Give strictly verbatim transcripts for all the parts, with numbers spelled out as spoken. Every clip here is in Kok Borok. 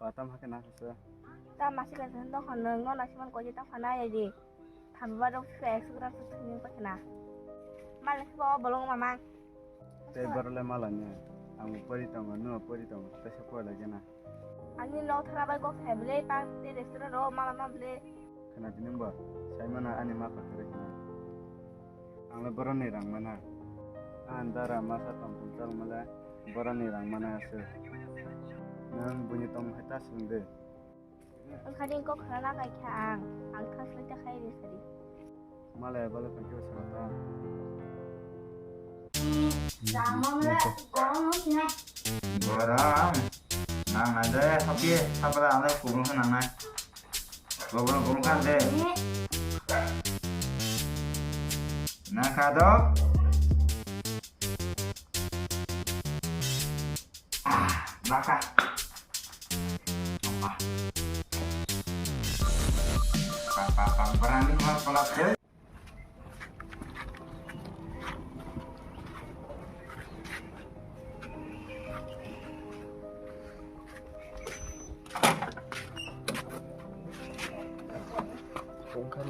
Patam hake na hasa. Ta masih kan sendo kono ngono siman koji ta khana ya di. Thamba rok se sugra se thini pa khana. Mal se ba bolong mamang. Tei borok le malani, ang bo pori tongo, nwng bo pori tongo, tei se pori lai gana. Ani nok thara bai kok sai bwle, pa tei restaurant ro mala ma bwle. Khna tini bo, sai mana ani ma pathar khna. Ang le borok ni rang mana. Ang dara masa tong tong chal male, borok ni rang mana se. Nwng buini tong hai ta swng de. Wngkha ni kok khna na kai kha ang, ang thas lai ta khai ri sari. Malai bale phai khe sakha ta. Rama mala, rama mala. Boram, nang na de, hoki, sabra ang le kubun kha nang nai. Kubun, kubun kha de. Nang kha do. Ah, baka. Apa? Apa, apa, berani mah pelak, eh? Bongkar.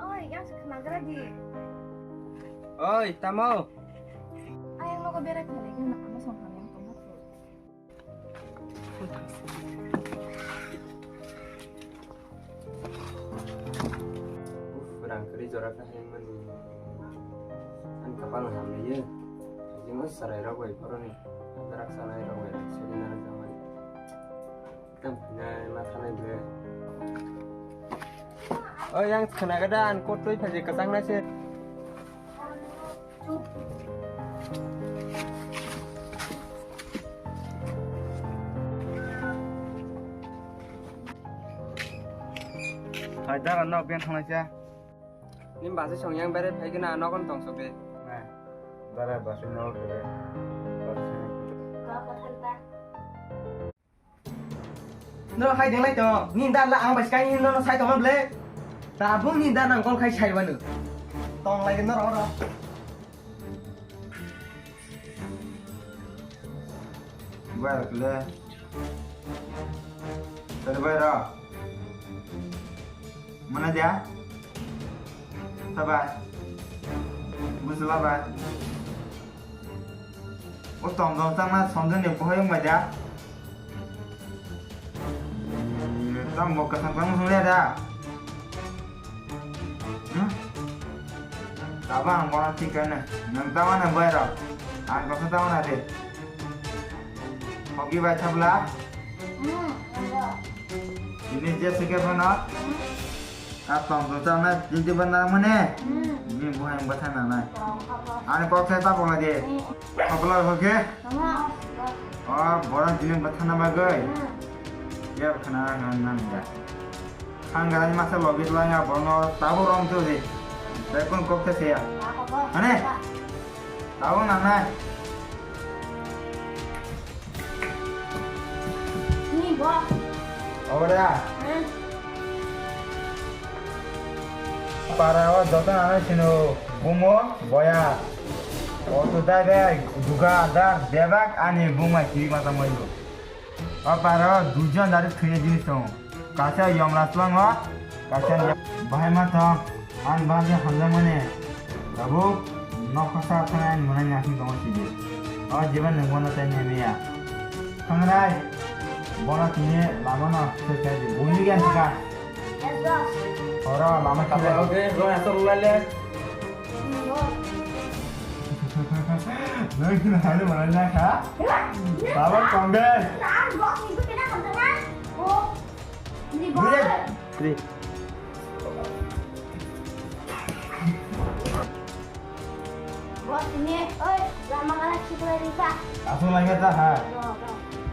Oi, yang se khnagra di. Oi, tamo? Ayang logo berai phai lai khe, ano song kha yang tongma thung. Uff, rang kwrwi jora khe hai mani. Ani kapal hamliya. Jingmo sarai rok bai phoroni. Berak sanai rok bai, sini nang jamani. Tam phinai ma thanai bre. O yang khna gada an kot twi phaji kwchang nai se. Hai dara nok ben thangnai se. Nim basi song yang bere phai gana nok on tong sobe. Na. Dara basi nok bere. Basi. Ka ka thanta. No hai denglai to, ni dan la ang bai sky ni no sai to man ble. Tabung ni dan ang kol khai sai banu. Tong lai no ro ro. Bai ro le. Tadi bai ro. Mana dia? Sabai. Busla bai. O tong tong tang na sonjoni bohai wng bai da. Tang bo kasang tang sung le da. Hmm? Taba ang bono thik kane. Nang tama na bai rok. Ang kosa tama na de. Hoki bai thabla. Hmm, nanggo. Ini je sikhe bono. Hmm. A tong tong chang nai, titi ban nang mane. Hmm. Ni buhai bwthai nang nai. Tong, apa? Ani kok se ta pula di. Hmm. Pula hoke. Mama. O, borang jini bwthai na bagwi. Hmm. Ya bwthai na nang nang ya. Khang garani masa logi tulang ya bono tabu rom tu di. Dai kun kok se ya. Apa, apa? Ane? Apa? Tabu nang nai. Ni bo. Obo da. Hmm. Para o joto ano sino bumo boya. O to dai bai duga da bebak ani bumai kiri mata moyo. O para o dujon dari thwiya jinis tongo. Kaisa Yomraj tlango, kaisa ni bahai ma thang, ang bahai hamjakmani. Tabuk nokha sa thang ang mwnai nang thang tongo sidi. O jiban nwng bono tai nemiya. Thangrai, bono tini lama no thwkha di, bumi gyan thwkha. Yes, boss. Oro lama thwkha. Oke, bro, asal ulai le. Nwng khe hai mwnai na kha? Baba, tong de. Three. Boss, ini, oi, lama kala khiklai risa. Asal lagi ta ha.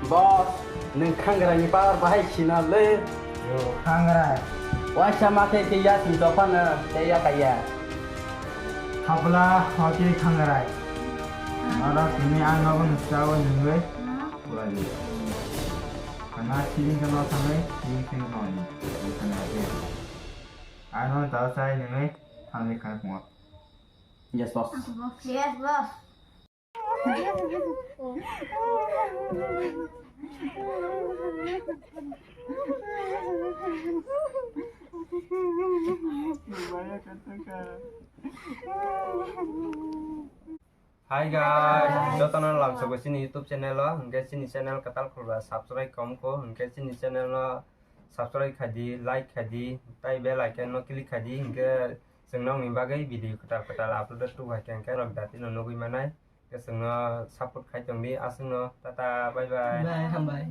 Boss, nwng khangrani power bahai sina le. Yo, khangrai. Waisa ma khe khe ya sing dophano, tei ya kaya. Thabla hoki khangrai. Oro tini ang nogo nuksawi nungwi. Khana siring khe no thangnai, siring khe no ni. Khana khe. Ang no tao sai nungwi. Thangwi kha mo. Yes, boss. Yes, boss. Hi guys, jotono lamsogo chini YouTube channel o, hwnkhe chini channel kwtal khulba subscribe kom kho, hwnkhe chini channel no subscribe khai di, like khai di, tai bell icon no click khai di, hwnkhe chwng nokni bagwi video kwtal kwtal upload tubu hai khe hwnkhe norok datino nugwi manai, hwnkhe chwngno support khai tong di, aswkno tata, bye bye. Bye, hambai.